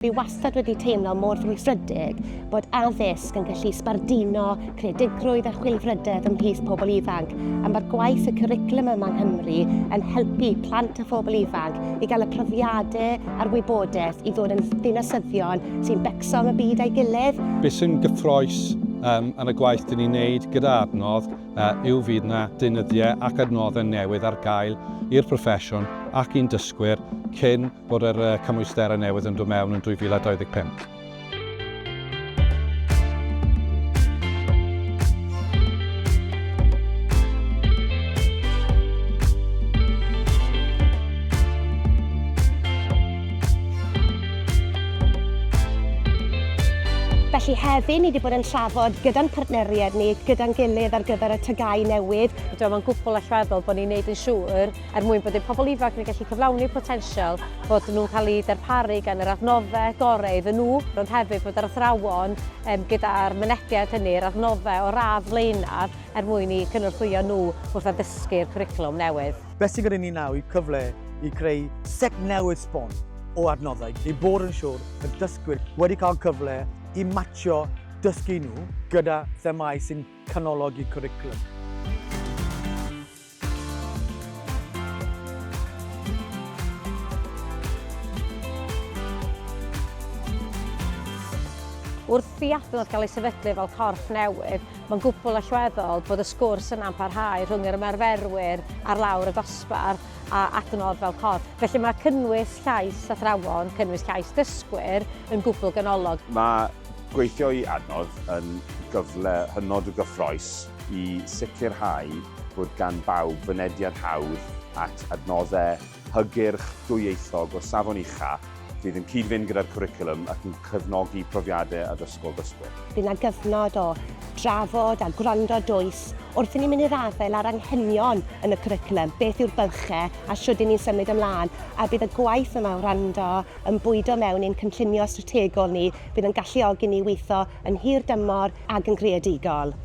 Fi wastad wedi teimlo mor frwdfrydig bod addysg yn gallu sbarduno creadigrwydd a chwilfrydedd ymhlith pobl ifanc, a mae'r gwaith y cwricwlwm yma yng Nghymru yn helpu plant a phobl ifanc i gael y profiadau a'r wybodaeth i ddod yn ddinasyddion sy'n becso am y byd a'i gilydd. Be sy'n gyffrous um, yn y gwaith dyn ni'n neud gyda adnodd uh, yw fydd yna deunyddiau ac adnoddau newydd ar gael i'r proffesiwn ac i'n dysgwyr cyn bod yr cymwysterau newydd yn dod mewn yn 2025. Felly heddi ni wedi bod yn trafod gyda'n partneriaid ni, gyda'n gilydd ar gyfer y TGAU newydd. Dwi'n mae'n gwbl allweddol bod ni'n neud yn siŵr er mwyn bod ein pobl ifanc yn gallu cyflawni potensial, bod nhw'n cael eu darparu gan yr adnoddau gorau iddyn nhw, ond hefyd bod yr athrawon um, gyda'r mynediad hynny, yr adnoddau o'r radd flaenaf er mwyn i cynorthwyo nhw wrth addysgu'r cwricwlwm newydd. Beth sydd gyda ni nawr yw cyfle i creu set newydd sbon o adnoddau i bod yn siŵr y dysgwyr wedi cael cyfle i matio dysgu nhw gyda themâu sy'n canolog i cwricwlwm. Wrth i adnodd gael ei sefydlu fel corff newydd, mae'n gwbl allweddol bod y sgwrs yna'n parhau rhwng yr ymarferwyr ar lawr y dosbarth a adnodd fel corff. Felly mae cynnwys llais athrawon, cynnwys llais dysgwyr yn gwbl ganolog. Mae gweithio i adnodd yn gyfle hynod o gyffrous i sicrhau bod gan bawb fynediad hawdd at adnoddau hygyrch, dwyieithog o safon ucha fydd yn cyd-fynd gyda'r cwricwlwm ac yn cefnogi profiadau addysgol dysgwyr. Bydd 'na gyfnod o drafod a gwrando dwys wrth i ni mynd i'r afael â'r anghenion yn y cwricwlwm, beth yw'r bylchau a shwd 'y ni'n symud ymlaen, a bydd y gwaith yma o wrando yn bwydo mewn i'n cynllunio strategol ni fydd yn galluogi ni weithio yn hir dymor ac yn greadigol.